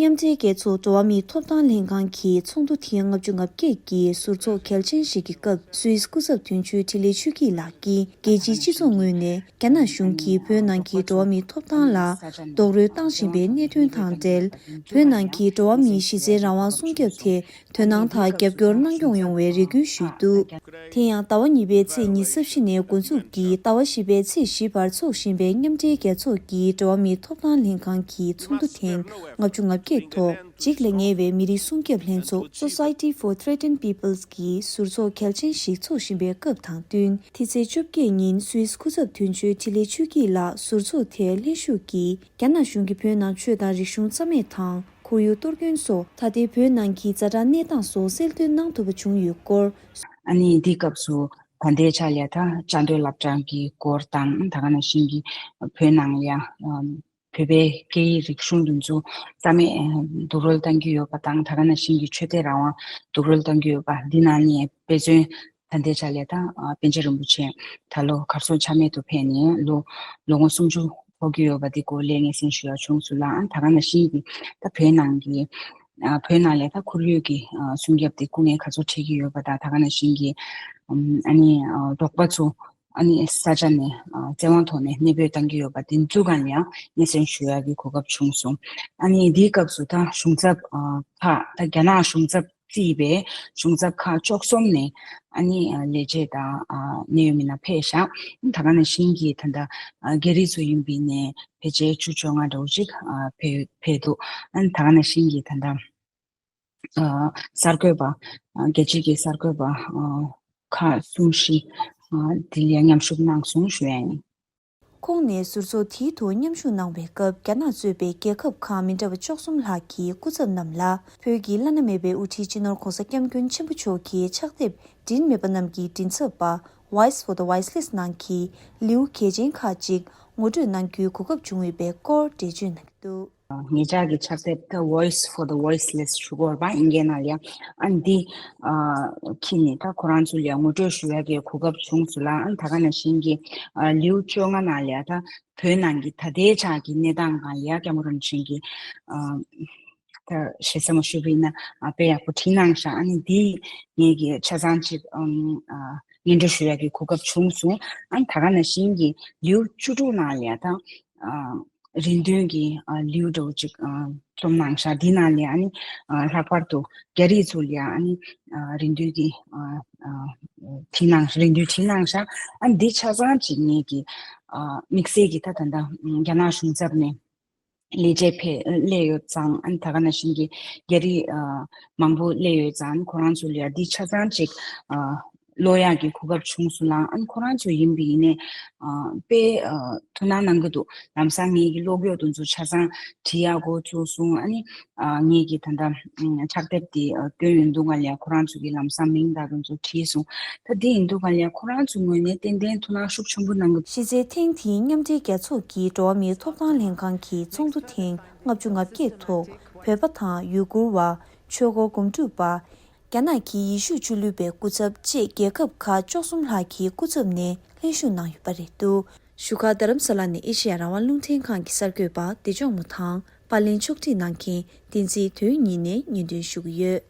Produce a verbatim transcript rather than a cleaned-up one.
མཉམ་འབྲེལ་རྒྱལ་ཚོགས་འགྲོ་བ་མིའི་ཐོབ་ཐང་ལྷན་ཁང་གི་ཚོགས་འདུ་ཐེངས་ལྔ་བཅུ་ང་བརྒྱད་ཀྱི་ཟུར་ཚོགས་གལ་ཆེན་ཞིག་གི་སྐབས། སུད་སི་སྐུ་ཚབ་དོན་གཅོད་འཕྲིན་ལས་ཆོས་སྐྱིད་ལགས་ཀྱིས། རྒྱལ་སྤྱིའི་སྤྱི་ཚོགས་ངོས་ནས་རྒྱ་ནག་གཞུང་གིས་བོད་ནང་གི་འགྲོ་བ་མིའི་ཐོབ་ཐང་ལ་རྡོག་རོལ་བཏང་བཞིན་པའི་གནད་དོན་དང་འབྲེལ། བོད་ནང་གི་འགྲོ་བ་མིའི་གཞི་རྩའི་རང་དབང་སྲུང་སྐྱོབ་ཐད་དོ་སྣང་དང་རྒྱབ་སྐྱོར་གནང་སྐྱོང་ཡོང་བའི་རེ་སྐུལ་ཞུས་འདུག་དེ་ཡང་ཟླ་བ་གཉིས་པའི་ཚེས་ཉི་ཤུ་རྩ་བཞི་ནས་འགོ་འཛུགས་ཀྱིས་ཟླ་བ་བཞི་པའི་ཚེས་བཞི་བར་འཚོགས་བཞིན་པའི་མཉམ་འབྲེལ་རྒྱལ་ཚོགས་ཀྱི་འགྲོ་བ་མིའི་ཐོབ་ཐང་ལྷན་ཁང་གི་ཚོགས་འདུ་ཐེངས་ལྔ་བཅུ་ང་བརྒྱད་ཐོག་འཇིགས་ལ་ཉེ་བའི་མི་རིགས་སྲུང་སྐྱོབ་ལྷན་ཚོགས་Society for Threatened Peoples གྱི་ཟུར་ཚོགས་གལ་ཆེན་ཞིག་འཚོགས་བཞིན་པའི་སྐབས་དང་བསྟུན། འདི་ཚེས་བཅོ་བརྒྱད་ཉིན་སུད་སི་སྐུ་ཚབ་དོན་གཅོད་འཕྲིན་ལས་ཆོས་སྐྱིད་ལགས་ཟུར་ཚོགས་དེར་ལྷན་ཞུགས་ཀྱིས། རྒྱ་ནག་གཞུང་གིས་བོད་ནང་ཆོས་དང་རིག་གཞུང་རྩ་མེད་དང་ཁོར་ཡུག་གཏོར་སྐྱོན་སོགས་ད་ལྟའི་བོད་ནང་གི་ཛ་དྲག་གནས་སྟངས་སོགས་གསལ་སྟོན་གནང་ཐུབ་པ་བྱུང་ཡོད་སྐོར། ཨ་ནི་འདིའི་སྐབས་སུ་ད་ལྟའི་ཆ་ལ་ད་བཅའ་སྡོད་སློབ་གྲྭ་གི་སྐོར་དང་། ད་ག་ནང་བཞིན་གྱི་བོད་ནང་ལ་ཡ་ཨམ་བོད་པའི་སྐད་ཡིག་རིག་གཞུང་འདི་ཚོ་རྩ་མེད་ཨ་རྡོག་རོལ་གཏང་གི་ཡོད་པ་དང་། ད་ག་ནང་བཞིན་གྱི་ཆོས་དད་རང་དབང་རྡོག་རོལ་གཏང་གི་ཡོད་པ་འདི་ནང་ནས་དཔེ་མཚོན། ད་ལྟའི་ཆ་ལ་ད་ཨ་པཎ་ཆེན་རིན་པོ་ཆེ་ད་ལོ་གར་སོང་ཆ་མེད་དུ་ཕེབས་ནས་ལོ་ལོ་ངོ་སུམ་ཅུ་འཁོར་གྱི་ཡོད་པ་འདི་སྐོར་ལ་སྙན་སེང་ཞུ་ཡག་བྱུང་སོང་ལ། ཨ་ད་ག་ནང་བཞིན་གྱི་ད་བོད་ནང་གི་ཨ་བོད་ནང་ལ་ད་ཁོར་ཡུག་གི་ཨ་སྲུང་སྐྱོབ་དེ་སྐུ་ངལ་ག་ཚོད་འཕྲད་ཀྱི་ཡོད་པ་དང་། ད་ག་ནང་བཞིན་གྱི་ཨམ་ཨ་ནི་ཨ་འབྲོག་པ་ཚོ་ཨ་ནི་ས་ཆ་ནས་ཨ་བཙན་དབང་ཐོག་ནས་གནས་སྤོས་གཏང་གི་ཡོད་པ་དེ་ཚོའི་སྒང་ལ་ཡང་སྙན་སེང་ཞུ་ཡག་གི་གོ་སྐབས་བྱུང་སོང་། ཨ་ནི་འདིའི་སྐབས་སུ་ད་གཞུང་ཚབ་ཨ་ཁག་ད་རྒྱ་ནག་གཞུང་ཚབ་རྩིས་པའི་གཞུང་ཚབ་ཁག་བཅུ་གསུམ་ནས་ཨ་ནི་ལས་བྱེད་དང་ཨ་གནད་ཡོད་མི་སྣ་ཕེབས་ཤག་ད་ག་ནང་བཞིན་གྱི་ད་ལྟ་ཨ་རྒྱ་རིགས་ཚོ་ཡིན་པའི་ནས་ཕལ་ཆེར་བཅུ་བཅོ་ལྔ་འདྲ་བོ་ཅིག་ཨ་ཕེབས་ཕེབས་འདུག་ཨ་ནི་ད་ག་ནང་བཞིན་གྱི་ད་ལྟ་ཨ་གསར་འགོད་པ་ཨ་རྒྱལ་སྤྱི་གི་གསར་འགོད་པ་ཨ་ཁག་གསུམ་བཞི་ཨ་དེ་ལ་མཉམ་ཞུགས་གནང་སོང་ཞུ་ཡ་ཡིན། ཁོང་ནས་ཟུར་ཚོགས་དེའི་ཐོག་མཉམ་ཞུགས་གནང་བའི་སྐབས། རྒྱ་ནག་གཙོས་པའི་རྒྱལ་ཁབ་ཁག་མི་འདྲ་བ་བཅུ་གསུམ་ལྷག་གི་སྐུ་ཚབ་རྣམས་ལ། བོད་ཀྱི་བླ་ན་མེད་པའི་དབུ་ཁྲིད་སྤྱི་ནོར་གོང་ས་སྐྱབས་མགོན་ཆེན་པོ་མཆོག་གི་ཕྱག་དེབ་མགྲིན་མེད་པ་རྣམས་ཀྱི་མགྲིན་ཚབ་པ་Voice for the Voiceless ནང་གི་ལེའུ་གལ་ཆེན་ཁག་ཅིག་ངོ་སྤྲོད་གནང་རྒྱུའི་གོ་སྐབས་བྱུང་ཡོད་པའི་སྐོར་འགྲེལ་བརྗོད་གནང་གི་འདུག་ངེད་ཅག་གི་ཕྱག་དེབ་ད་Voice for the Voiceless ཞུ་གི་ཡོད་རེད་པ། ཨིན་སྐད་ནང་ལ་ཡ། ཨ་འདི་ཨ་འཁྱེར་ནས་ད་ཁོ་རང་ཚོ་ལ་ཡ་ངོ་སྤྲོད་ཞུ་ཡ་གི་གོ་སྐབས་བྱུང་སོང་ལ། ཨ་ད་ག་ནང་བཞིན་གྱི་ཨ་ལེའུ་བཅོ་ལྔ་ནང་ལ་ཡ་ད་བོད་ནང་གི་ད་ལྟའི་ཆ་གི་གནས་སྟངས་སྒང་ལ་ཡ་སྐྱབས་མགོན་རིན་པོ་ཆེ་གིས་ཨ་ད་ཞེ་ས་མ་ཞུས་པ་ཡིན་ན་ཨ་དཔེ་ཡག་པོ་བྲིས་གནང་ཤག་ཨ་ནི་འདི་ངེད་ཀྱིས་ཆ་ཚང་ཅིག་ཨམ་ཨ་སྙན་སྒྲོན་ཞུ་ཡ་གི་གོ་སྐབས་བྱུང་སོང་། ཨ་ནི་ད་ག་ནང་བཞིན་གྱི་ལེའུ་བཅུ་དྲུག་ནང་ལ་ཡ་ད་ཨ་རེ་འདུན་གྱི་ཨ་ལེའུ་འདྲ་བོ་ཅིག་ཨ་རྩོམ་གནང་ཤག་འདི་ནང་ལ་ཨ་ནི་ཨ་ལྷག་པར་དུ་རྒྱ་རིགས་ཚོ་ལ་ཨ་ནི་ཨ་རེ་འདུན་གྱི་ཨ་ཨ་བྲིས་གནང་རེ་འདུན་བྲིས་གནང་ཤག་ཨ་ནི་འདི་ཆ་ཚང་ཅིག་ངེད་ཀྱི་ཨ་དམིགས་བསལ་གྱི་ད་ད་ལྟ་རྒྱ་ནག་གཞུང་ཚབ་ནས་ལས་བྱེད་ཕེ་སླེབས་ཡོད་ཙང་། ཨ་ནི་ད་ག་ནང་བཞིན་གྱི་རྒྱ་རིགས་ཨ་མང་པོ་སླེབས་ཡོད་ཙང་། ཁོ་རང་ཚོ་ལ་ཡ་འདི་ཆ་ཚང་ཅིག་ཨ་ཀློག་ཡག་གི་གོ་སྐབས་བྱུང་སོང་ལ། ཨ་ནི་ཁོ་རང་ཚོ་ཡིན་པ་ཡིན་ནའི་ཨ་དཔེ་ཨ་ཐུགས་སྣང་གནང་གི་འདུག་ལམ་སང་ངེད་ཀྱི་ཀློག་ཡག་དེ་ཚོ་ཆ་ཚང་བྲིས་ཡག་འགོ་བཙུགས་སོང་། ཨ་ནི་ཨ་ངེད་ཀྱི་ད་ལྟ་ཕྱག་དེབ་དེ་ཨ་བཏོན་ཡོང་དུས་སྒང་ལ་ཡ་ཁོ་རང་ཚོ་གི་ལམ་སང་མིང་དང་དེ་ཚོ་བྲིས་སོང་། ད་དེ་ཡིན་དུས་སྒང་ལ་ཡ་ཁོ་རང་ཚོའི་ངོས་ནས་ཏན་ཏན་ཐུགས་སྣང་ཤུགས་ཆེན་པོ་གནང་གི། གཞི་རྩའི་ཐེངས་འདིའི་མཉམ་འབྲེལ་རྒྱལ་ཚོགས་ཀྱི་འགྲོ་བ་མིའི་ཐོབ་ཐང་ལྷན་ཁང་གི་ཚོགས་འདུ་ཐེངས་ལྔ་བཅུ་ང་བརྒྱད་ཐོག་བོད་པ་དང་ཡུ་གུར་བ། ཆོས་འཁོར་སྒོམ་སྒྲུབ་པ། རྒྱ་ནག་གི་ཡེ་ཤུ་ཆོས་ལུགས་པའི་སྐུ་ཚབ་བཅས་རྒྱལ་ཁབ་ཁག་བཅུ་གསུམ་ལྷག་གི་སྐུ་ཚབ་ནས་ལྷན་ཞུགས་གནང་ཡོད་པ་རེད་འདུག་བཞུགས་སྒར་རྡ་རམ་ས་ལ་ནས་ཨེ་ཤེ་ཡ་རང་དབང་རླུང་འཕྲིན་ཁང་གི་གསར་འགོད་པ་བདེ་མཆོག་མུ་ཐང་། པར་ལེན་ཕྱོགས་སྒྲིག་གནང་མཁན་བསྟན་འཛིན་དོན་གཉིས་ནས་སྙན་སྒྲོན་ཞུ་གི་ཡོད།